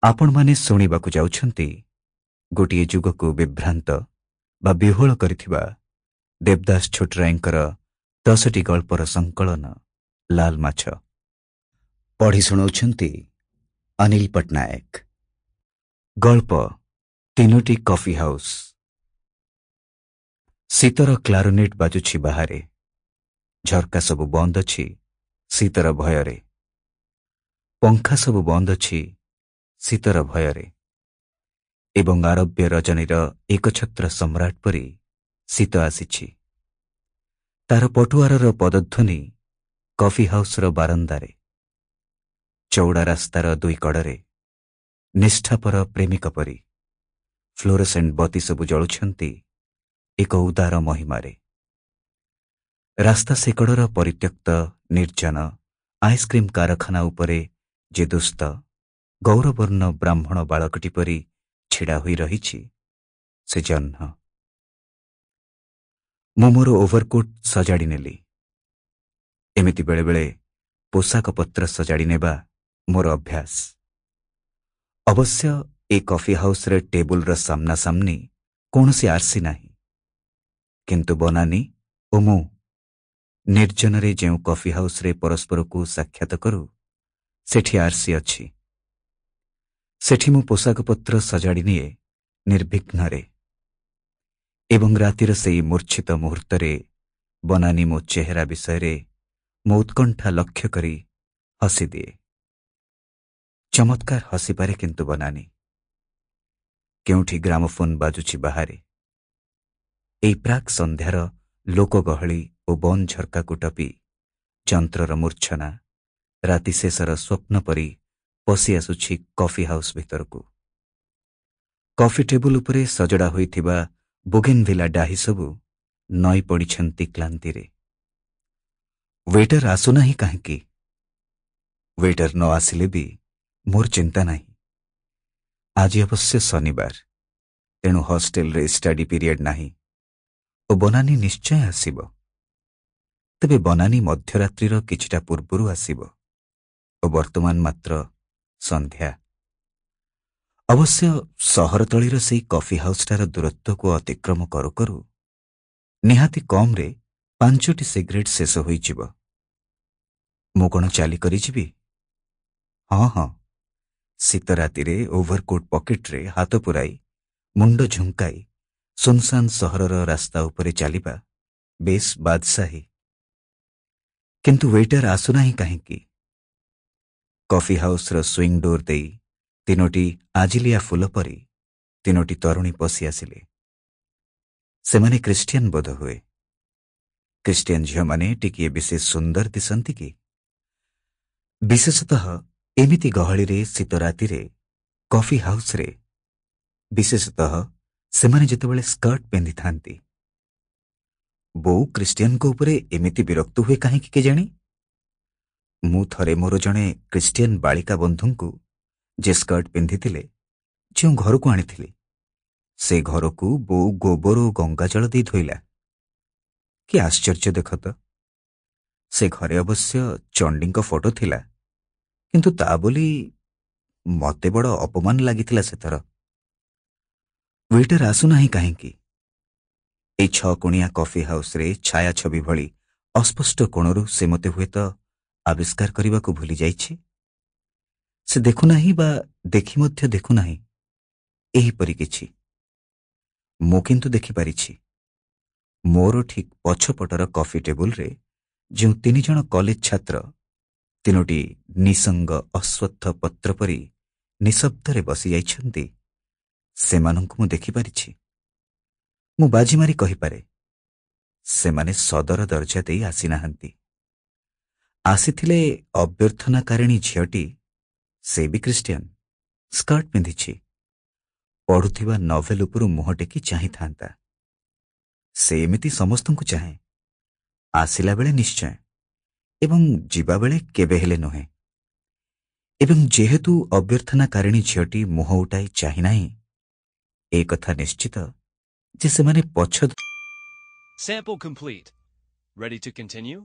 ଆପଣମାନେ ଶୁଣିବାକୁ ଯାଉଛନ୍ତି ଗୋଟିଏ ଯୁଗକୁ ବିଭ୍ରାନ୍ତ ବା ବିହ୍ୱଳ କରିଥିବା ଦେବଦାସ ଛୋଟରାୟଙ୍କର 10ଟି ଗଳ୍ପର ସଂକଳନ ଲାଲ ମାଛ। ପଢ଼ି ଶୁଣାଉଛନ୍ତି ଅନିଲ ପଟ୍ଟନାୟକ। ଗଳ୍ପ 3ଟି କଫି ହାଉସ୍। ଶୀତର କ୍ଲାରୋନେଟ୍ ବାଜୁଛି ବାହାରେ। ଝରକା ସବୁ ବନ୍ଦ ଅଛି ଶୀତର ଭୟରେ। ପଙ୍ଖା ସବୁ ବନ୍ଦ ଅଛି ଶୀତର ଭୟରେ। ଏବଂ ଆରବ୍ୟ ରଜନୀର ଏକଛତ୍ର ସମ୍ରାଟ ପରି ଶୀତ ଆସିଛି। ତାର ପଟୁଆରର ପଦଧ୍ୱନି କଫି ହାଉସ୍ର ବାରନ୍ଦାରେ, ଚଉଡ଼ା ରାସ୍ତାର ଦୁଇ କଡ଼ରେ ନିଷ୍ଠାପର ପ୍ରେମିକ ପରି ଫ୍ଲୋରୋସେଣ୍ଟ ବତି ସବୁ ଜଳୁଛନ୍ତି ଏକ ଉଦାର ମହିମାରେ। ରାସ୍ତା ସେକଡ଼ର ପରିତ୍ୟକ୍ତ ନିର୍ଜନ ଆଇସ୍କ୍ରିମ୍ କାରଖାନା ଉପରେ ଯେ ଦୁସ୍ତ ଗୌରବର୍ଣ୍ଣ ବ୍ରାହ୍ମଣ ବାଳକଟି ପରି ଛିଡ଼ା ହୋଇ ରହିଛି, ସେ ଜହ୍ନ। ମୁଁ ମୋର ଓଭରକୋଟ୍ ସଜାଡ଼ି ନେଲି। ଏମିତି ବେଳେବେଳେ ପୋଷାକପତ୍ର ସଜାଡ଼ି ନେବା ମୋର ଅଭ୍ୟାସ। ଅବଶ୍ୟ ଏ କଫି ହାଉସ୍ରେ ଟେବୁଲର ସାମ୍ନାସାମ୍ନି କୌଣସି ଆର୍ସି ନାହିଁ, କିନ୍ତୁ ବନାନୀ ଓ ମୁଁ ନିର୍ଜନରେ ଯେଉଁ କଫି ହାଉସ୍ରେ ପରସ୍ପରକୁ ସାକ୍ଷାତ କରୁ, ସେଠି ଆର୍ସି ଅଛି। ସେଠି ମୁଁ ପୋଷାକପତ୍ର ସଜାଡ଼ି ନିଏ ନିର୍ବିଘ୍ନରେ। ଏବଂ ରାତିର ସେଇ ମୂର୍ଚ୍ଛିତ ମୁହୂର୍ତ୍ତରେ ବନାନୀ ମୋ ଚେହେରା ବିଷୟରେ ମୋ ଉତ୍କଣ୍ଠା ଲକ୍ଷ୍ୟ କରି ହସିଦିଏ। ଚମତ୍କାର ହସିପାରେ କିନ୍ତୁ ବନାନୀ। କେଉଁଠି ଗ୍ରାମୋଫୋନ୍ ବାଜୁଛି ବାହାରେ। ଏଇ ପ୍ରାକ୍ ସନ୍ଧ୍ୟାର ଲୋକଗହଳି ଓ ବନ୍ଦ ଝରକାକୁ ଟପି ଯନ୍ତ୍ରର ମୂର୍ଚ୍ଛନା ରାତି ଶେଷର ସ୍ୱପ୍ନ ପରି ପଶି ଆସୁଛି କଫି ହାଉସ୍ ଭିତରକୁ। କଫି ଟେବୁଲ ଉପରେ ସଜଡ଼ା ହୋଇଥିବା ବୋଗେନଭିଲା ଡାହି ସବୁ ନଇଁ ପଡ଼ିଛନ୍ତି କ୍ଳାନ୍ତିରେ। ୱେଟର ଆସୁନାହିଁ କାହିଁକି? ୱେଟର ନ ଆସିଲେ ବି ମୋର ଚିନ୍ତା ନାହିଁ। ଆଜି ଅବଶ୍ୟ ଶନିବାର, ତେଣୁ ହଷ୍ଟେଲରେ ଷ୍ଟଡି ପିରିୟଡ଼ ନାହିଁ ଓ ବନାନୀ ନିଶ୍ଚୟ ଆସିବ। ତେବେ ବନାନୀ ମଧ୍ୟରାତ୍ରିର କିଛିଟା ପୂର୍ବରୁ ଆସିବ ଓ ବର୍ତ୍ତମାନ ମାତ୍ର ସନ୍ଧ୍ୟା। ଅବଶ୍ୟ ସହରତଳିର ସେଇ କଫି ହାଉସ୍ଟାର ଦୂରତ୍ୱକୁ ଅତିକ୍ରମ କରୁ କରୁ ନିହାତି କମ୍ରେ 5ଟି ସିଗାରେଟ୍ ଶେଷ ହୋଇଯିବ। ମୁଁ କ'ଣ ଚାଲି କରିଯିବି? ହଁ ହଁ, ଶୀତ ରାତିରେ ଓଭରକୋଟ୍ ପକେଟ୍ରେ ହାତ ପୂରାଇ ମୁଣ୍ଡ ଝୁଙ୍କାଇ ସୁନସାନ ସହରର ରାସ୍ତା ଉପରେ ଚାଲିବା ବେଶ୍ ବାଦଶାହୀ। କିନ୍ତୁ ୱେଟର ଆସୁନାହିଁ କାହିଁକି? କଫି ହାଉସ୍ର ସୁଇଂ ଡୋର୍ ଦେଇ 3ଟି ଆଜିଲିଆ ଫୁଲ ପରି 3ଟି ତରୁଣୀ ପଶି ଆସିଲେ। ସେମାନେ ଖ୍ରୀଷ୍ଟିଆନ ବୋଧ ହୁଏ। ଖ୍ରୀଷ୍ଟିଆନ ଝିଅମାନେ ଟିକିଏ ବିଶେଷ ସୁନ୍ଦର ଦିଶନ୍ତି କି? ବିଶେଷତଃ ଏମିତି ଗହଳିରେ ଶୀତ ରାତିରେ କଫି ହାଉସ୍ରେ, ବିଶେଷତଃ ସେମାନେ ଯେତେବେଳେ ସ୍କର୍ଟ ପିନ୍ଧିଥାନ୍ତି। ବୋଉ ଖ୍ରୀଷ୍ଟିଆନଙ୍କ ଉପରେ ଏମିତି ବିରକ୍ତ ହୁଏ କାହିଁକି କେଜାଣି? ମୁଁ ଥରେ ମୋର ଜଣେ ଖ୍ରୀଷ୍ଟିଆନ ବାଳିକା ବନ୍ଧୁଙ୍କୁ, ଯେ ସ୍କର୍ଟ ପିନ୍ଧିଥିଲେ, ଯେଉଁ ଘରକୁ ଆଣିଥିଲି, ସେ ଘରକୁ ବୋଉ ଗୋବର ଓ ଗଙ୍ଗାଜଳ ଦେଇ ଧୋଇଲା। କି ଆଶ୍ଚର୍ଯ୍ୟ ଦେଖ ତ! ସେ ଘରେ ଅବଶ୍ୟ ଚଣ୍ଡୀଙ୍କ ଫଟୋ ଥିଲା, କିନ୍ତୁ ତା ବୋଲି ମତେ ବଡ଼ ଅପମାନ ଲାଗିଥିଲା ସେଥର। ୱେଟର ଆସୁନାହିଁ କାହିଁକି? ଏଇ 6 କୋଣିଆ କଫି ହାଉସ୍ରେ ଛାୟା ଛବି ଭଳି ଅସ୍ପଷ୍ଟ କୋଣରୁ ସେ ମୋତେ ହୁଏତ ଆବିଷ୍କାର କରିବାକୁ ଭୁଲି ଯାଇଛି। ସେ ଦେଖୁନାହିଁ ବା ଦେଖି ମଧ୍ୟ ଦେଖୁନାହିଁ, ଏହିପରି କିଛି। ମୁଁ କିନ୍ତୁ ଦେଖିପାରିଛି। ମୋର ଠିକ୍ ପଛପଟର କଫି ଟେବୁଲରେ ଯେଉଁ 3 ଜଣ କଲେଜ ଛାତ୍ର 3ଟି ନିସଙ୍ଗ ଅଶ୍ୱତ୍ଥ ପତ୍ର ପରି ନିଶବ୍ଦରେ ବସିଯାଇଛନ୍ତି, ସେମାନଙ୍କୁ ମୁଁ ଦେଖିପାରିଛି। ମୁଁ ବାଜି ମାରି କହିପାରେ, ସେମାନେ ସଦର ଦରଜା ଦେଇ ଆସିନାହାନ୍ତି। ଆସିଥିଲେ ଅଭ୍ୟର୍ଥନାକାରିଣୀ ଝିଅଟି, ସେ ବି ଖ୍ରୀଷ୍ଟିଆନ, ସ୍କର୍ଟ ପିନ୍ଧିଛି, ପଢ଼ୁଥିବା ନଭେଲ ଉପରୁ ମୁହଁ ଟେକି ଚାହିଁଥାନ୍ତା। ସେ ଏମିତି ସମସ୍ତଙ୍କୁ ଚାହେଁ, ଆସିଲା ବେଳେ ନିଶ୍ଚୟ ଏବଂ ଯିବାବେଳେ କେବେ ହେଲେ ନୁହେଁ। ଏବଂ ଯେହେତୁ ଅଭ୍ୟର୍ଥନାକାରିଣୀ ଝିଅଟି ମୁହଁ ଉଠାଇ ଚାହିଁନାହିଁ, ଏ କଥା ନିଶ୍ଚିତ ଯେ ସେମାନେ ପଛ Sample complete. Ready to continue?